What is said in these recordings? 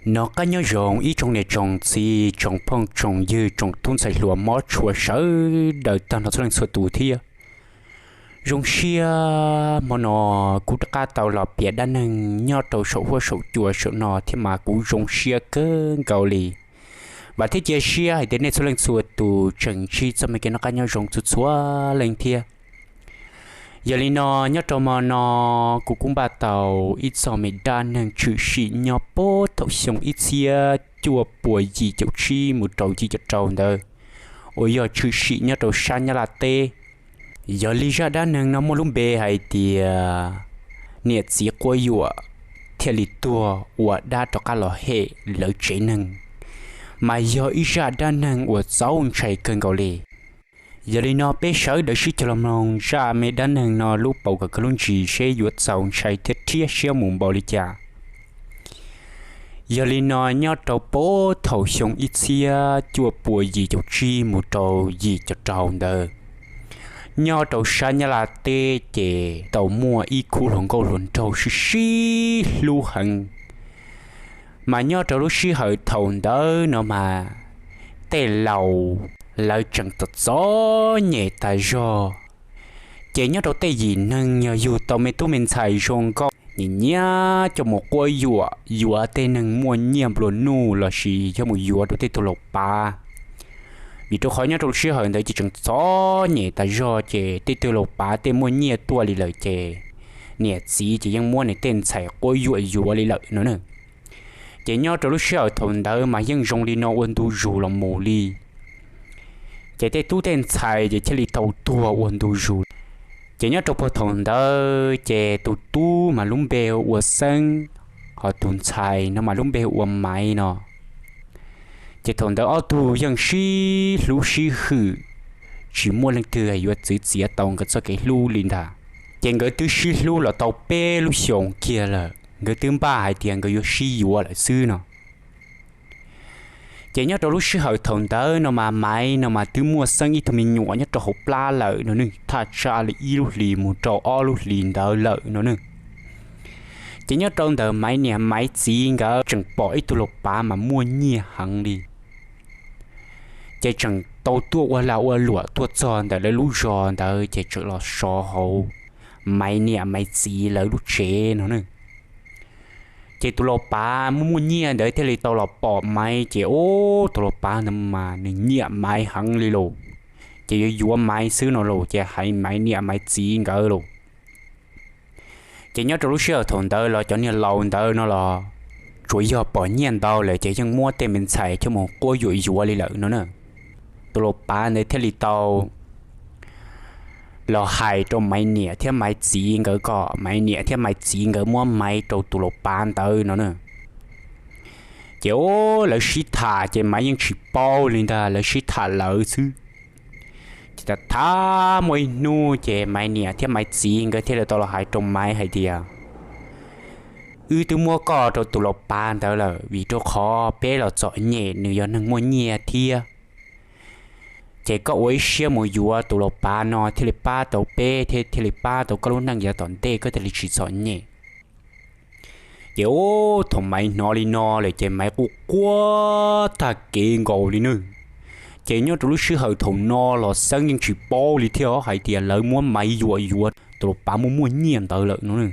Noj qab nyob zoo ib tsoom niam tsoom txiv, tsoom phooj tsoom ywg, tsoom tub ntxhais hluas mob tshua sawv daws tag nrho txhua leej txhua tus thiab. Zoo siab hmo no kuv rov qab tau los piav dab neeg nyob rau saum huab saum cua saum no thiab mas kuv zoo siab kawg nkaus li. Vam thiab cia siab hais tias nej txhua leej txhua tus tseem ntsib txoj me kev noj qab nyob zoo txhua txhua leej thiab. Yog li no, nyob rau hmo no kuv kuj npaj tau ib txoj me dab neeg tshwm sim nyob puag thaum xyoo ib txhiab cuaj puas yim caum tsib mus rau yim caum rau ntawd, uas yog tshwm sim nyob rau sab Nyab Laj teb. Yog li zaj dab neeg no muaj lub npe hais tias niam txiv quab yuam thiaj li tuag ua dab rov qab los hem lawv tsev neeg, mas yog ib zaj dab neeg uas txaus ntshai kawg nkaus li. Yog li no peb sawv daws sib cog los mloog zaj me dab neeg no lub paus kom kawg lub ntsis seb yuav txaus ntshai thiab rhiab siab mus npaum li cas. Yog li no nyob rau puag thaum xyoo ib txhiab cuaj puas yim caum tsib mus rau yim caum rau ntawd, nyob rau sab Nyab Laj teb ces tau muaj ib khub hluas nkauj hluas nraug sib sib hlub heev. Mas nyob rau lub sij hawm thaum ntawd no mas tej laus lawv tseem txom txom nyem tas zog. Ces nyob rau tej yim neeg yog yug tau me tub me ntxhais zoo nkauj nyiam nyiam coj mus quab yuam yuav tej neeg muaj nyiaj nplua nuj lossis yog mus yuav rau tej tug laus pav. Vim rau qhov nyob rau lub sij hawm ntawd ces tseem txom nyem tas zog ces tej tug laus pav tej muaj nyiaj tuaj li lawm ces niam txiv ces yeej muab nws tej ntxhais quab yuam yuav li lawm no na. Ces nyob rau lub sij hawm thaum ntawd mas yeej zoo li no ua ntu zus los mus li. Ces tej tub tej ntxhais ces thiaj li tau tuag ua ntu zus. Ces nyob rau puag thaum ntawd ces tus tub mas lub npe hu ua Xeeb, ho tus ntxhais no mas lub npe hu ua Maiv no. Ces thaum ntawd ob tug yeej sib hlub sib hwm, tsis muaj leej twg yuav txwv txiav tau nkawd txoj kev hlub li ntag. Ces nkawd twb sib hlub los tau peb lub xyoos kiag lawm, nkawd twb npaj hais tias nkawd yuav sib yuav lawm xwb no. Ces nyob rau lub sij hawm thaum ntawd no mas Maiv no mas twb muaj Xeeb ib tug me nyuam nyob rau hauv plab lawm no ne, thaj tsam li ib lub hlis mus rau ob lub hlis ntawd lawm no ne. Ces nyob rau ntawm Maiv niam Maiv txiv nkawd tseem pom ib tug laus pav mas muaj nyiaj heev li. Ces tseem tau tuaj ua lag ua luam tuaj txog ntawm lawv lub zos ntawd ces tseem los sov hauv Maiv niam Maiv txiv lawv lub tsev no ne. Ces tus laus pav muaj muaj nyiaj ntawd thiaj li tau los pom Maiv ces ub, tus laus pav ntawd mas nws nyiam Maiv heev li lauj. Ces yuav yuav Maiv xwb no lauj, ces hais Maiv niam Maiv txiv nkawd lauj. Ces nyob rau lub sij hawm thaum ntawd los cov niag laus ntawd no los tsuas yog pom nyiaj ntau lawm ces yeej muab tej me ntxhais coj mus quab yuam yuav li lawm no na. Tus laus pav ntawd thiaj li tau los hais rau Maiv niam thiab Maiv txiv nkawd kom Maiv niam thiab Maiv txiv nkawd muab Maiv rau tus laus pav ntawd no na. Ces ub, lawv sib tham ces Maiv yeej tsis paub li ntag, lawv sib tham lawv xwb. Ces tham tham muaj ib hnub ces Maiv niam thiab Maiv txiv nkawd thiaj li tau los hais rau Maiv hais tias, wb twb muab koj rau tus laus pav ntawd lawm vim rau qhov peb los txom nyem, nws yog neeg muaj nyiaj thiab. Ces koj ua ib siab mus yuav tus laus pav no thiaj li pab tau peb thiab thiaj li pab tau koj lub neej yav tom ntej koj thiaj li tsis txom nyem. Ces ub, thaum Maiv hnov li no lawm ces Maiv quaj quaj tag kev nkaus li nawb. Ces nyob rau lub sij hawm thaum no los Xeeb yeej tsis paub li thiab hais tias lawv muab Maiv yuam yuav tus laus pav muaj muaj nyiaj ntawd lawm no.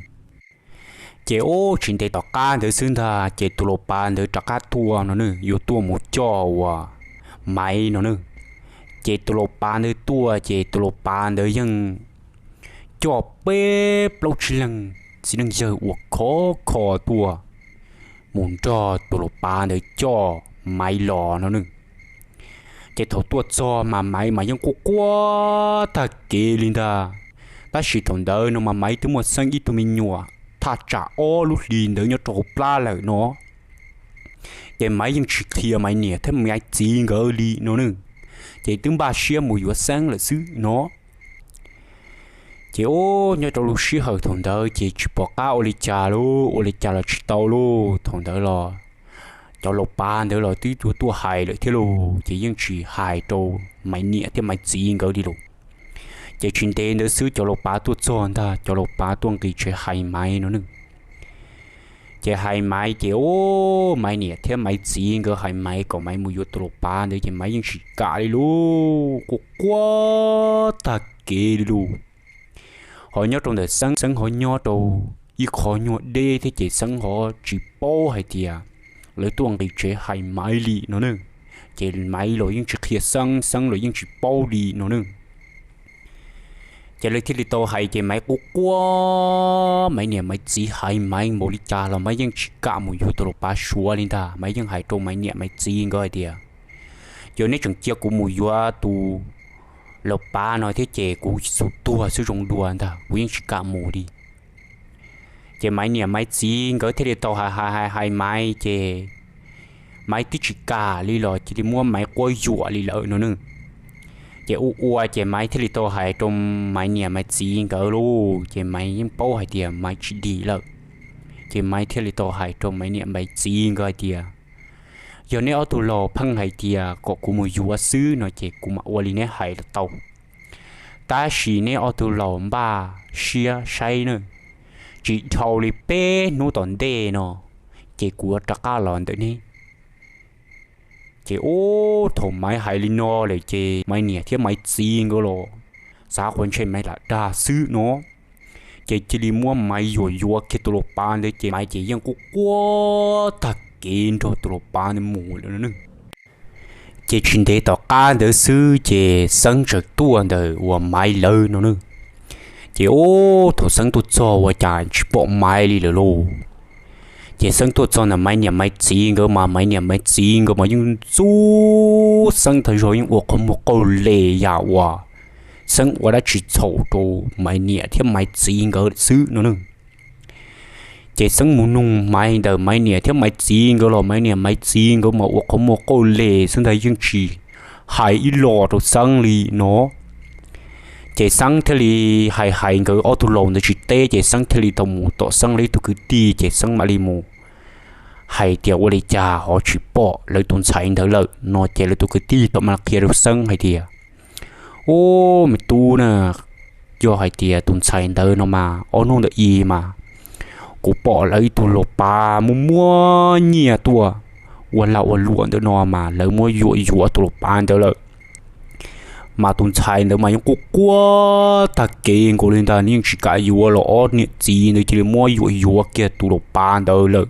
Ces ub, tsis ntev tom qab ntawd xwb ntag ces tus laus pav ntawd rov qab tuaj no ne, yuav tuaj mus coj uas Maiv no ne. Ces tus laus pav ntawd tuaj ces tus laus pav ntawd yeej coj peb plaub tsib leeg txiv neej yawg uas khov kho tuaj mus nrog tus laus pav ntawd coj Maiv los no ne. Ces thaum tuaj txog mas Maiv mas yeej quaj quaj tag kev li ntag. Tab sis thaum ntawd no mas Maiv twb muaj Xeeb ib tug me nyuam thaj tsam ob lub hlis ntawd nyob rau hauv plab lawm no. Ces Maiv yeej tsis qhia Maiv niam thiab Maiv txiv nkawd li no ne. Ces twb npaj siab mus yuav Xeeb lawm xwb no. Ces ub, nyob rau lub sij hawm thaum ntawd ces tsis pom qab ua li cas lauj, ua li cas los tsis tau lauj. Thaum ntawd los cov laus pav ntawd los twb tuaj tuaj hais lawm thiab lauj, ces yeej tsis hais rau Maiv niam thiab Maiv txiv nkawd li lauj. Ces tsis ntev ntawd xwb cov laus pav tuaj txog ntag, cov laus pav tuaj nqis tsev hais Maiv no ne. Ces hais Maiv ces ub, Maiv niam thiab Maiv txiv nkawd hais Maiv kom Maiv mus yuav tus laus pav ntawd ces Maiv yeej tsis kam li lauj, quaj quaj tag kev li lauj. Ho nyob rau ntawm Xeeb, Xeeb ho nyob rau ib qho nyuag deb thiab ces Xeeb ho tsis paub hais tias lawv tuaj nqis tsev hais Maiv li no ne. Ces Maiv los yeej tsis qhia Xeeb, Xeeb los yeej tsis paub li no ne. Ces lawv thiaj li tau hais ces Maiv quaj quaj, Maiv niam Maiv txiv hais Maiv npaum li cas los Maiv yeej tsis kam mus yuav tus laus pav Suav li ntag. Maiv yeej hais rau Maiv niam Maiv txiv nkawd hais tias, yog neb tseem cia kuv mus yuav tus laus pav no thiab ces kuv xum tuag xwb zoo dua ntag, kuv yeej tsis kam mus li. Ces Maiv niam Maiv txiv nkawd thiaj li tau hais hais hais Maiv ces Maiv twb tsis kam li los cia li muab Maiv quab yuam li lawm no ne. Ces ua ua ces Maiv thiaj li tau hais rau Maiv niam Maiv txiv nkawd lauj, ces Maiv yeej paub hais tias Maiv tsis dim lawm. Ces Maiv thiaj li tau hais rau Maiv niam Maiv txiv nkawd hais tias, yog neb ob tug laus pheej hais tias kom kuv mus yuav xwb no ces kuv mam ua li neb hais los tau. Tab sis neb ob tug laus npaj siab saib ne, tsis dhau li peb hnub tom ntej no ces kuv rov qab los ntawm neb. Ces ub, thaum Maiv hais li no lawm ces Maiv niam thiab Maiv txiv nkawd los xav qhov ntshe Maiv lam dag xwb no, ces cia li muab Maiv yuam yuav kiag tus laus pav ntawd ces Maiv ces yeej quaj quaj tag kev nrog tus laus pav ntawd mus lawm no ne. Ces tsis ntev tom qab ntawd xwb ces Xeeb txawm tuaj ntawm uas Maiv lawv no ne. Ces ub, thaum Xeeb tuaj txog ua cas tsis pom Maiv li lawm lauj. Ces Xeeb tuaj txog ntawm Maiv niam Maiv txiv nkawd mas Maiv niam Maiv txiv nkawd mas yeej ntxub Xeeb tag zog, yeej ua qhov muag qauj les yam uas Xeeb ua dab tsi txhaum rau Maiv niam thiab Maiv txiv nkawd xwb no ne. Ces Xeeb mus nug Maiv ntawm Maiv niam thiab Maiv txiv nkawd los Maiv niam Maiv txiv nkawd mas ua qhov muag qauj les xwb ntag, yeej tsis hais ib los rau Xeeb li no. Ces Xeeb thiaj li hais hais nkawd ob tug laus ntawd tsis teb ces Xeeb thiaj li tau mus tom Xeeb lawv ib tug kwv tij ces Xeeb mam li mus hais tias ua li cas ho tsis pom lawv tus ntxhais ntawd lawm no ces lawv tus kwv tij tau mam qhia rau Xeeb hais tias, ub, me tub na, yog hais tias tus ntxhais ntawd no mas ob hnub ntawm i mas kuv pom lawv ib tug laus pav muaj muaj nyiaj tuaj ua lag ua luam ntawm no mas lawv muab yuam yuav tus laus pav ntawd lawm. Mas tus ntxhais ntawd mas yeej quaj quaj tag kev nkaus li ntag, nws yeej tsis kam yuav los ob niam txiv ntawd cia li muab yuam yuav kiag tus laus pav ntawd lawm.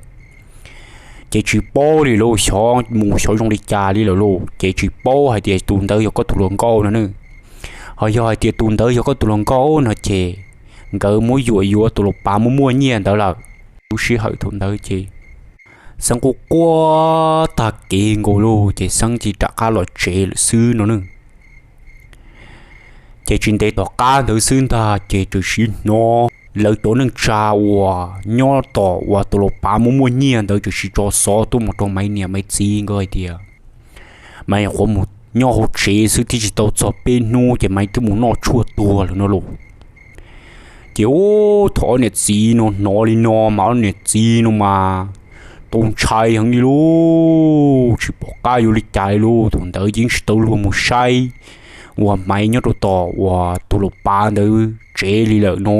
Ces tsis paub li lauj, xyov mus xyov zoo li cas li lawm lauj. Ces tsis paub hais tias tus ntawd yog koj tus hluas nkauj no ne. Ho yog hais tias tus ntawd yog koj tus hluas nkauj no ces nkawd muab yuam yuav tus laus pav muaj muaj nyiaj ntawd lawm. Lub sij hawm thaum ntawd ces Xeeb quaj quaj tag kev nkaus lauj, ces Xeeb cia li rov qab los tsev lawm xwb no ne. Ces tsis ntev tom qab ntawd xwb ntag ces txawm sim hnov lawv cov neej tsa uas nyob tom uas tus laus pav muaj muaj nyiaj ntawd txawm sim tso xov tuaj mus rau Maiv niam Maiv txiv nkawd hais tias, Maiv nyuam qhuav mus nyob hauv tsev xwb thiab tsis tau txog peb hnub ces Maiv twb mus noj tshuaj tuag lawm no lauj. Ces ub, thaum ob niam txiv no hnov li no mas ob niam txiv no mas tau ntshai heev li lauj, tsis pom qab yuav li cas li lauj. Thaum ntawd yeej tsis tau luag mus saib uas Maiv nyob rau tom uas tus laus pav ntawd tsev li lawm no.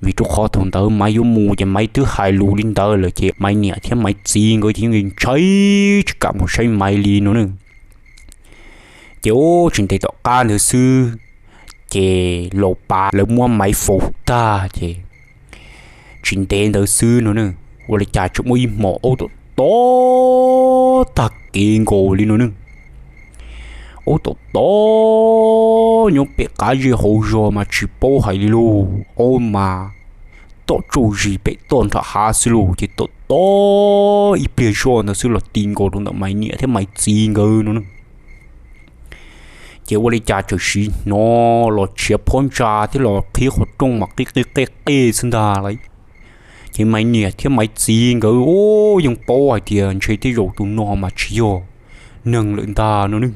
Vim rau qhov thaum ntawd Maiv yuav mus ces Maiv twb hais lus li ntawd lawm ces Maiv niam thiab Maiv txiv nkawd ces yeej ntshai tsis kam mus saib Maiv li no ne. Ces ub, tsis ntev tom qab ntawd xwb ces laus pav lawv muab Maiv faus tag ces tsis ntev ntawd xwb no ne, ua li cas tseem muaj ib hmos aub tom tom tag kev nkaus li no ne. Aub tom tom nyob pem qab zej hauv zos mas tsis paub hais li lauj, aub mas tom tsaug zis pem toj nram hav xwb lauj, ces tom tom ib pliag zoj ntawd xwb los ti nkaus rau ntawm Maiv niam thiab Maiv txiv nkawd no ne. Ces ua li cas txawm sim hnov los tshiav phab ntsa thiab los qhib qhov rooj mas qij qej qej qej xwb ntag lauj. Ces Maiv niam thiab Maiv txiv nkawd ub yeej paub hais tias ntshe tej zaum tus no mas tsis yog neeg lawm ntag no ne.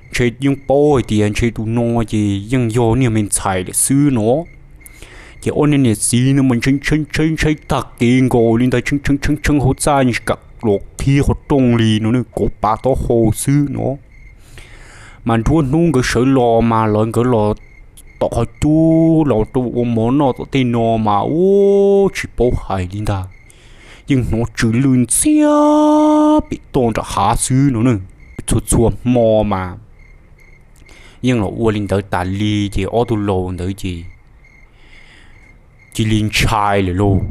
Ntshe yeej paub hais tias ntshe tus no ces yeej yog niag me ntxhais lawm xwb no. Ces ob niag niam txiv no mas ntshai ntshai ntshai ntshai tag kev nkaus li ntag, tshee tshee tshee tshee hauv txaj tsis kam los qhib qhov rooj li no ne, kauv pav taub hau xwb no. Mas nruab hnub nkawd sawv los mas los nkawd los tom qhov cub los rau ua mov noj tom tej no mas ub tsis paub hais li ntag. yeej hnov tsw lwj ntxiag pem toj nram hav xwb no ne. Txhua txhua hmo mas yeej los ua li ntawd tas li, ces ob tug laus ntawd ces cia li ntshai lawm lauj.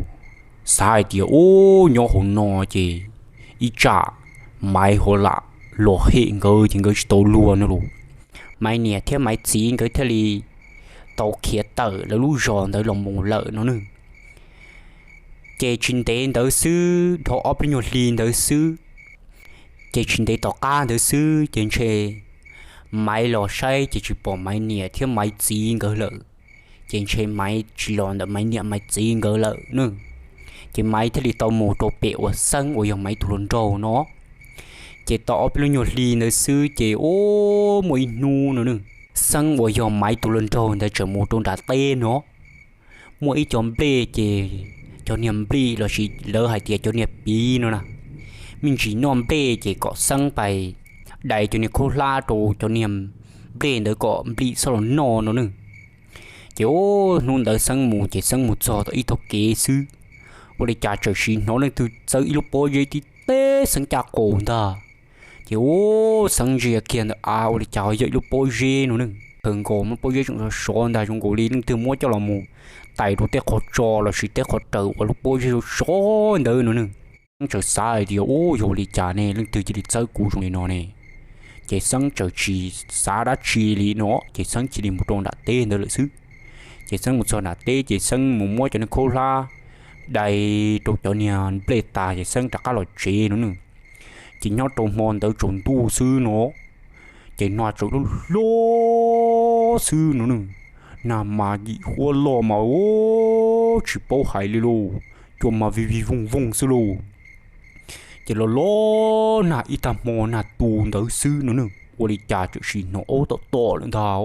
Xav hais tias, ub, nyob hauv no ces ib tsam Maiv ho lam los hem nkawd ces nkawd tsis tau luag no los, Maiv niam thiab Maiv txiv nkawd thiaj li tau khiav tawm lawv lub zos ntawd los mus lawm no ne. Ces tsis ntev ntawd xwb, dhau ob peb nyuag hli ntawd xwb, ces tsis ntev tom qab ntawd xwb ces ntshe Maiv los saib ces tsis pom Maiv niam thiab Maiv txiv nkawd lawm. Ces ntshe Maiv tsis los ntawm Maiv niam Maiv txiv nkawd lawm ne. Ces Maiv thiaj li tau mus rau pem uas Xeeb uas yog Maiv tus hluas nraug no. Ces tau ob peb lub nyuag hli ntawd xwb ces, ub, muaj ib hnub no ne, Xeeb uas yog Maiv tus hluas nraug ntawd tseem mus rau nram teb no, muaj ib co nplej ces cov niag nplij lossis lawv hais tias cov niag piv no na, me ntsis noj nplej ces kom Xeeb pais dai cov niag khaub hlab rau cov niag nplej ntawd kom nplij txhob los noj no ne. Ces, ub, hnub ntawd Xeeb mus ces Xeeb mus txog tom ib tog kev xwb, ua li cas txawm sim hnov leej twg txawb ib lub pob zeb tib teb Xeeb caj qaum ntag. Ces, ub, Xeeb ntsia kiag ntawm av ua li cas ho yog ib lub pob zeb no ne. Kawg nkaus muab pob zeb tseem sov sov ntag, zoo nkaus li leej twg muab coj los mus tais rau tej qhov tso lossis tej qhov raws uas lub pob zeb sov sov ntawd no ne. Xeeb txawm xav hais tias, ub, yog ua li cas ne, leej twg cia li txawb kuv zoo li no ne? Ces Xeeb txawm tsis xav dab tsi li no, ces Xeeb cia li mus rau nram teb ntawd lawm xwb. Ces Xeeb mus txog nram teb ces Xeeb mus muab cov niag khaub hlab dai rau cov niag nplej tas ces Xeeb rov qab los tsev no ne. Ces nyob rau hmo ntawd tsaus ntuj xwb no, ces nag tseem loj loj xwb no ne. Nag mas yim huab loj mas, ub, tsis paub hais li lauj, cua mas vij vij vooj vooj xwb lauj. Ces los los nag ib tag hmo nag tu ntawd xwb no ne, ua li cas txawm sim hnov aub tom tom lawm ntag.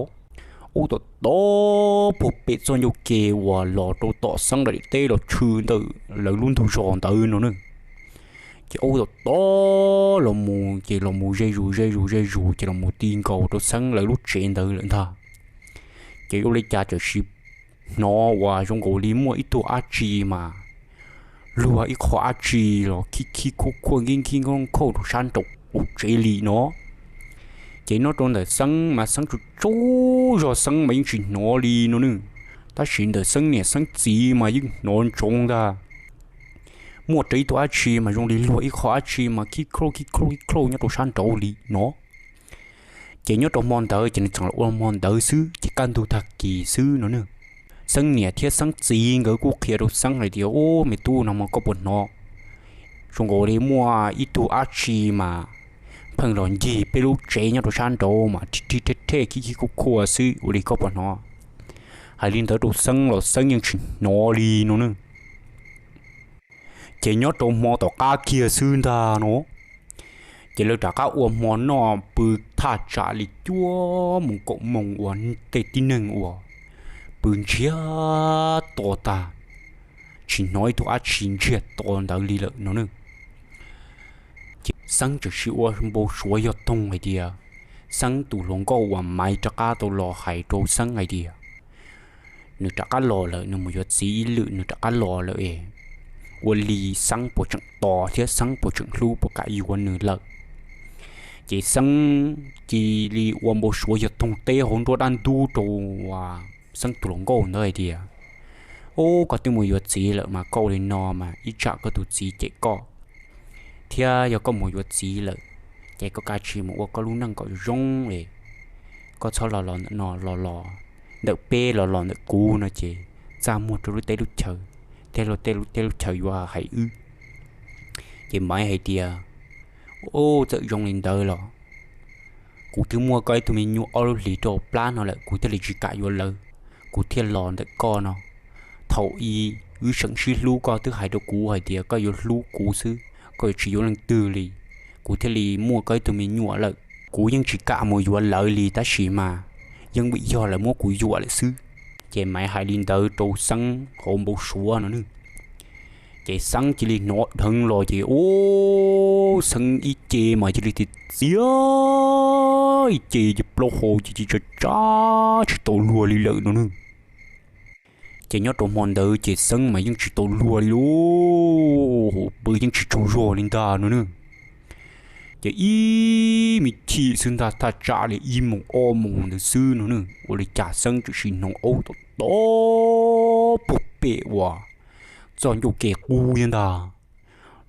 Aub tom tom puag pem txoj ncauj ke uas los rau tom Xeeb daim teb los tshwm ntawm lawv lub ntug zos ntawd no ne. Ces aub tom tom los mus ces los mus ze zus ze zus ze zus ces los mus ti nkaus rau Xeeb lawv lub tsev ntawd lawm ntag. Ces ua li cas txawm sim hnov uas zoo nkaus li muaj ib tug dab tsi mas luag ib qho dab tsi los khib khib khuaj khuaj nkib nkib nkauj nkauj rau sab nraum ub tsev li no. Ces nyob rau ntawm Xeeb mas Xeeb tsaug tsaug zog Xeeb mas yeej tsis hnov li no ne. Tab sis ntawm Xeeb niam Xeeb txiv mas yeej hnov ntsoov ntag, muaj rau ib tug dab tsi mas zoo li luag ib qho dab tsi mas khib khauj khib khauj khib khauj nyob rau sab nraud li no. Ces nyob rau hmo ntawd ces nws tseem los ua hmo ntawd xwb ces kaj ntug tag kis xwb no ne. Xeeb niam thiab Xeeb txiv nkawd kuj qhia rau Xeeb hais tias, ub, me tub, nag hmo koj puas hnov zoo nkaus li muaj ib tug dab tsi mas pheej los ncig peb lub tsev nyob rau sab nraud mas rhij rhij rhej rhej khib khib khuaj khuaj xwb, ua li koj puas hnov? Hais li ntawd rau Xeeb los Xeeb yeej tsis hnov li no ne. Ces nyob rau hmo tom qab kiag xwb ntag no, ces lawv rov qab ua hmo noj pw thaj tsam li cuaj moos kaum moos uas tej tib neeg uas pw ntsiag to tag, tsis hnov ib tug dab tsi ntsiag to ntawd li lawm no ne. Ces Xeeb tseem sim ua npau suav yog toog hais tias, Xeeb tus hluas nkauj uas Maiv rov qab tau los hais rau Xeeb hais tias nws rov qab los lawm, nws mus yuav txiv ib lwm nws rov qab los lawm es ua li Xeeb puas tseem tos thiab Xeeb puas tseem hlub puas kam yuav nws lawm. Ces Xeeb cia li ua npau suav yog toog teb hauv nruab dab ntub rau Xeeb tus hluas nkauj ntawd hais tias, ub, koj twb mus yuav txiv lawm mas koj ua li no mas ib tsam koj tus txiv cem koj, thiab yog koj mus yuav txiv lawm ces koj kav tsij mus ua koj lub neej kom zoo es koj txhob los los ntawm no los los ntawm peb los los ntawm kuv no ces txaj muag rau lub teb lub chaw thiab lub teb lub chaw yuav hais wb. Ces Maiv hais tias, ub, txawm zoo li ntawd los kuv twb muaj koj ib tug me nyuam ob lub hlis rau plab no lawm kuv thiaj li tsis kam yuav lawv, kuv thiaj los ntawm koj no. Thaum ub wb tseem sib hlub koj twb hais rau kuv hais tias koj yuav hlub kuv xwb, koj yuav tsis yuav leej twg li, kuv thiaj li muaj koj ib tug me nyuam lawm. Kuv yeej tsis kam mus yuav lawv li tab sis mas yeej vim yog lawv muab kuv yuam lawm xwb. Ces Maiv hais li ntawd rau Xeeb hauv npau suav no ne. Ces Xeeb cia li hnov dheev los ces ub, Xeeb ib ce mas cia li txiav txiav ib ce ces plaub hau ces cia li tsav tsav tsis tau luag li lawm no ne. Ces nyob rau hmo ntawd ces Xeeb mas yeej tsis tau luag li lauj, pw yeej tsis tsaug zog li ntag no ne. Ces ib me chim xwb ntag, thaj tsam li ib moos ob moos ntawd xwb no ne, ua li cas Xeeb txawm sim hnov aub tom tom puag pem uas txoj ncauj ke qub thiab ntag,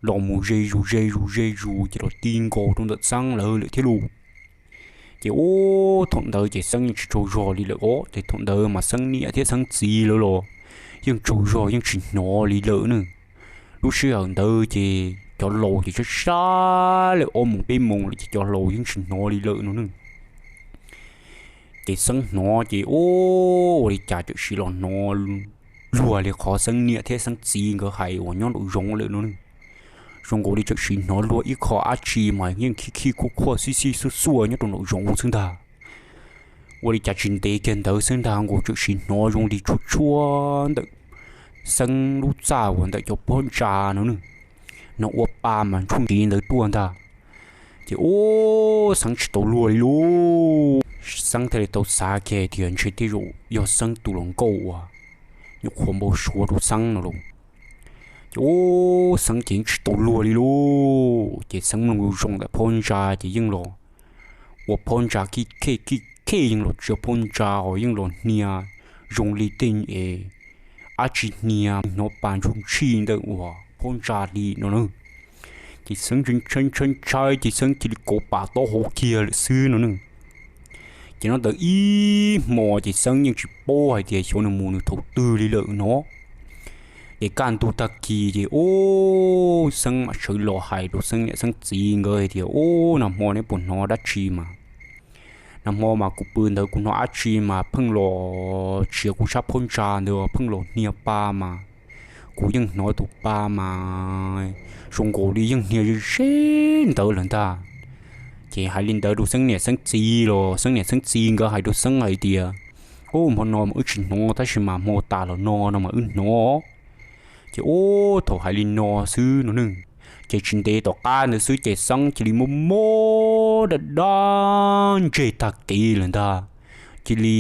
los mus ze zus ze zus ze zus ces los ti nkaus rau ntawm Xeeb lawv lawm thiab lauj. Ces ub, thaum ntawd ces Xeeb yeej tsis tsaug zog li lawm os, ces thaum ntawd mas Xeeb niam thiab Xeeb txiv lawv los yeej tsaug zog yeej tsis hnov li lawm ne. Lub sij hawm ntawd ces cov laus ces sab sab li ob moos peb moos lawm ces cov laus yeej tsis hnov li lawm no ne. Ces Xeeb hnov ces ub, ua li cas txawm sim los hnov luag li qhov Xeeb niam thiab Xeeb txiv nkawd hais uas nyob nraum zoov lawm no ne. Zoo nkaus li txawm sim hnov luag ib qho dab tsi mas yeej khij khij khuaj khuaj xib xib xuaj xuaj nyob rau nraum zoov xwb ntag. Ua li cas tsis ntev kiag ntawd xwb ntag nkaus txawm sim hnov zoo li tshuab tshuab ntawm Xeeb lub txaj uas ntawm cov pob ntsa no ne, hnov ua pa mas ntshuj ntsiv ntawd tuaj ntag. Ces ub, Xeeb tsis tau luag li lauj. Xeeb thiaj li tau xav kiag tias ntshe tej zaum yog Xeeb tus hluas nkauj uas nyuam qhuav npau suav rau Xeeb no lauj. Ces ub, Xeeb ces yeej tsis tau luag li lauj. Ces Xeeb mloog zoo ntawm phab ntsa ces yeej los ua phab ntsa khij khej khij khej, yeej los tsiav phab ntsa ho yeej los hnia zoo li tej es dab tsi hnia hnov pa ntshuj ntshij ntawm uas phab ntsa li no na. Ces Xeeb ntshai ntshai ntshai ces Xeeb cia li kauv pam taub hau kiag lawm xwb no ne. Ces nyob ntawd ib hmo ces Xeeb yeej tsis paub hais tias xyov nws mus nws thaum twg li lawm no. Ces kaj ntug tag kis ces ub, Xeeb mam sawv los hais rau Xeeb niam Xeeb txiv nkawd hais tias, Ub, nag hmo neb puas hnov dab tsi mas? Nag hmo mas kuv pw ntawd kuv hnov dab tsi mas pheej los tsiav kuv sab phab ntsa ntawd pheej los hnia pa mas kuv yeej hnov tus pa mas zoo nkaus li yeej hnia ze ze ntawd lawm ntag. Ces hais li ntawd rau Xeeb niam Xeeb txiv los Xeeb niam Xeeb txiv nkawd hais rau Xeeb hais tias, Ub, hmo no mas wb tsis hnov tab sis mas hmo tas los no no mas wb hnov. Ces ub, thaum hais li no xwb no ne, ces tsis ntev tom qab ntawd xwb ces Xeeb cia li mob mob daj daj ntseg tag kev lawm ntag. Cia li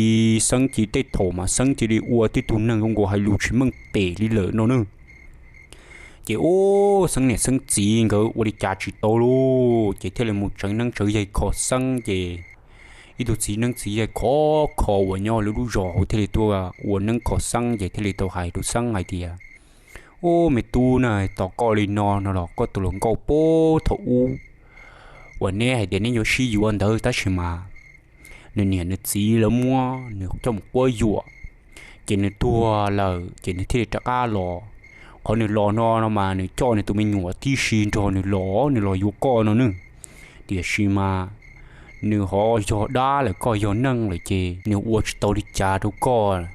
Xeeb cia li tej thaum mas Xeeb cia li ua tej tug neeg zoo nkaus hais lus tsis meej pem li lawm no ne. Ces ub, Xeeb niam Xeeb txiv nkawd ua li cas tsis tau lauj, ces thiaj li mus tsawv neeb tsawv yaig kho Xeeb ces ib tug txiv neeb txiv yaig khov kho uas nyob lub lub zos hauv thiaj li tuaj ua neeb kho Xeeb ces thiaj li tau hais rau Xeeb hais tias, Ub, me tub na, tos koj li no no los koj tus hluas nkauj puag thaum ub uas neb hais tias neb yuav sib yuav ntawd tab sis mas nws niam nws txiv lawv muab nws coj mus quab yuam, ces nws tuag lawm ces nws thiaj li rov qab los. Qhov nws los no no mas nws coj nws tus me nyuam tib si nrog nws los, nws los yuav koj no ne. Tiam sis mas nws ho yog dab lawm koj yog neeg lawm ces nws ua tsis tau li cas rau koj,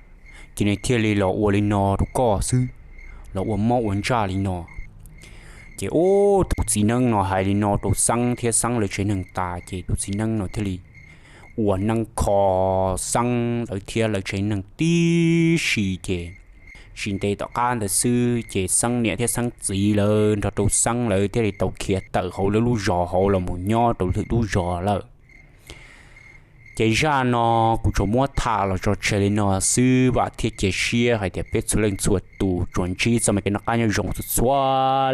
ces nws thiaj li los ua li no rau koj xwb, los ua mob ua ntsaj li no. Ces ub, tus txiv neeb no hais li no rau Xeeb thiab Xeeb lawv tsev neeg tas ces tus txiv neeb no thiaj li ua neeb kho Xeeb lawv thiab lawv tsev neeg tib si ces tsis ntev tom qab ntawd xwb ces Xeeb niam thiab Xeeb txiv lawv nrog rau Xeeb lawv thiaj li tau khiav tawm hauv lawv lub zos hauv los mus nyob rau lwm lub zos lawm. Ces zaj no kuv tsuas muab tham los tso tseg li no xwb, vam thiab cia siab hais tias peb txhua leej txhua tus tsuas ntsib txoj me kev noj qab nyob zoo txhua txhua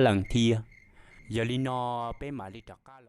leej thiab. Yog li no peb mam li rov qab los